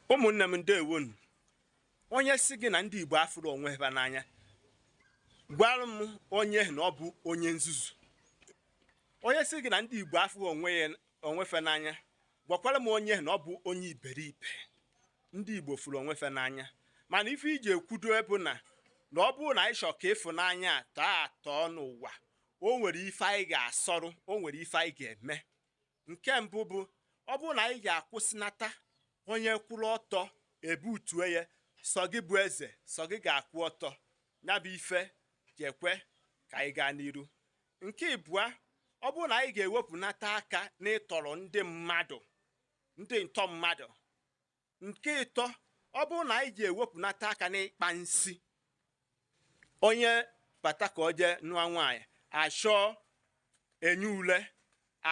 Ụmụnne m, ndewonu. Onye si gị na ndị Igbo afụrụ onwe ha n'anya, gwara m onye na ọ bụ onye nzuzu. Onye si gị na ndị Igbo afụghị onwe ya onwefe n'anya, gwakwara m onye na ọ bụ onye iberibe. Ndị Igbo fụrụ onwefe n'anya, mana ife iji ekwudo bụ na ọ bụrụ na anyị chọọ ka ịfụnanya a tọọ atọ n'ụwa, o nwere ife anyị ga-asọrụ, o nwere ife anyị ga-eme. Nke mbụ bụ, ọ bụrụ na anyị ga-akwụsịnata onye kwụrụ ọtọ ebutue ya, sọ gị bụ eze, sọ gị ga-akwụ ọtọ, ya bụ ife ga-ekwe ka anyị gaa n'iru. Nke ịbụa, ọ bụrụ na anyị ga-ewepụnata aka n'ịtọrọ ndị mmadụ, ndị ntọ mmadụ. Nke ịtọ, ọ bụrụ na anyị ga-ewepụnata aka n'ịkpa nsi, onye bata ka o jee nụọ nwaanyị, achọ enye ule,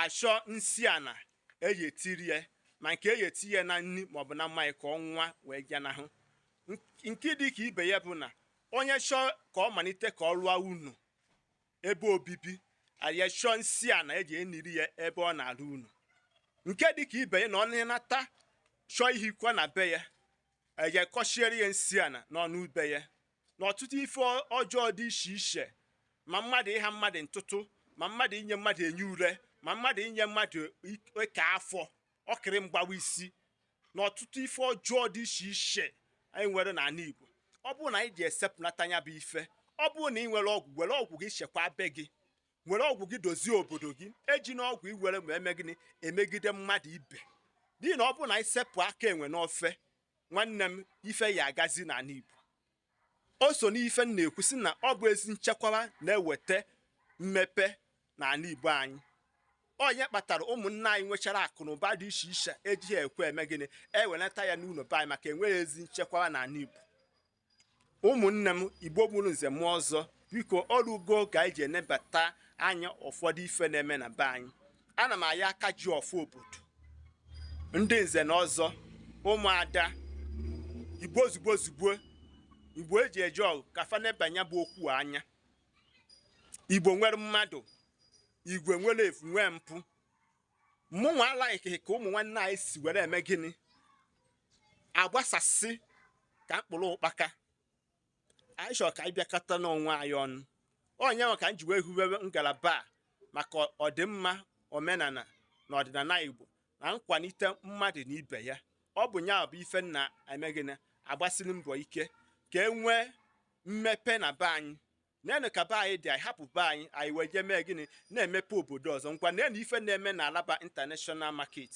achọ nsi ana eji etiri ya, ma nke eji eti ya na nri maọbụ na mmanya ka ọ nwa wee ganahụ. Nke dị ka ibe ya bụ na onye chọọ ka ọ malite ka ọ rụọ unu ebe obibi, anyị chọọ nsi ana eji eniri ya ebe ọ na-arụ unu. Nke dị ka ibe ya na ọ nata chọọ ihikwa na be ya, eje kọchiere ya nsi ana n'ọnụ ube ya. Na ọtụtụ ife ọjọọ dị iche iche, ma mmadụ ịha mmadụ ntụtụ, ma mmadụ inye mmadụ enye ure, ma mmadụ inye mmadụ ịka afọ ọkịrị mgbawa isi, na ọtụtụ ife ọjọọ dị iche iche anyị nwere n'ala Igbo. Ọ bụrụ na anyị ji esepụnata ya bụ ife, ọ bụrụ na ị nwere ọgwụ, were ọgwụ gị chekwaa be gị, were ọgwụ gị dozie obodo gị. Eji na ọgwụ iwere ma eme gịnị, emegide mmadụ ibe. N'ihi na ọ bụrụ na anyị sepụ aka enwe n'ofe, nwanne m, ife ya agazi n'ala Igbo. O so n'ife m na-ekwu sị na ọ bụ ezi nchekwaba na-eweta mmepe n'ala Igbo anyị. Onye kpatara ụmụnne anyị nwechara akụ na ụba dị iche iche ejighị ekwe eme gịnị, ewenata ya n'ụlọ be anyị, maka enweghị ezi nchekwaba n'ala Igbo. Ụmụnne m, Igbo gburu nze mụọ ọzọ, biko ọrụgo ka anyị ji enebata anya ụfọdụ ife na-eme na be anyị. Ana m aya aka ji ọfụ obodo, ndị nze na ọzọ, ụmụada Igbo, ozugbo ozugbo Igbo eji eje ọgụ, ka fa nebanye bụ okwu anya. Igbo nwere mmadụ, igwe nwere efu nwee mpụ. Mụnwa alaghị ka ụmụ nwanne anyị si were eme gịnị, agbasasị ka mkpụrụ ụkpaka. Anyị chọrọ ka anyị bịakọta n'onwe anyị ọnụ. Onye nwe ka anyị ji wee huwewe ngalaba a maka ọdịmma omenala na ọdịnala Igbo na nkwalite mmadụ na ibe ya. Ọ bụ nya bụ ife nna eme gịnị, agbasiri mbọ ike ka e nwee mmepe na be anyị. Nenu ka be anyị dị, anyị hapụ be anyị, anyị wee jee mee gịnị, na-emepe obodo ọzọ. Ngwa, nenu ife na-eme na Alaba International Market,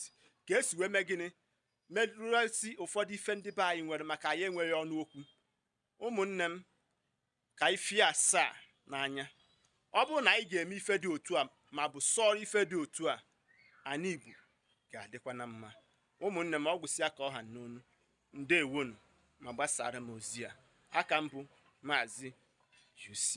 ka esi wee mee gịnị, merụrụsi ụfọdụ ife ndị be anyị nwere, maka anyị enweghị ọnụ okwu. Ụmụnne m, ka anyị fie asaa n'anya. Ọ bụrụ na anyị ga-eme ife dị otu a, ma bụ sọrọ ife dị otu a, anyị Igbo ga-adịkwa na mma. Ụmụnne m, ọ gwụsịa ka ọha n'onu. Ndewonu, ma gbasara m ozi a. Aka mbụ, Maazị UC.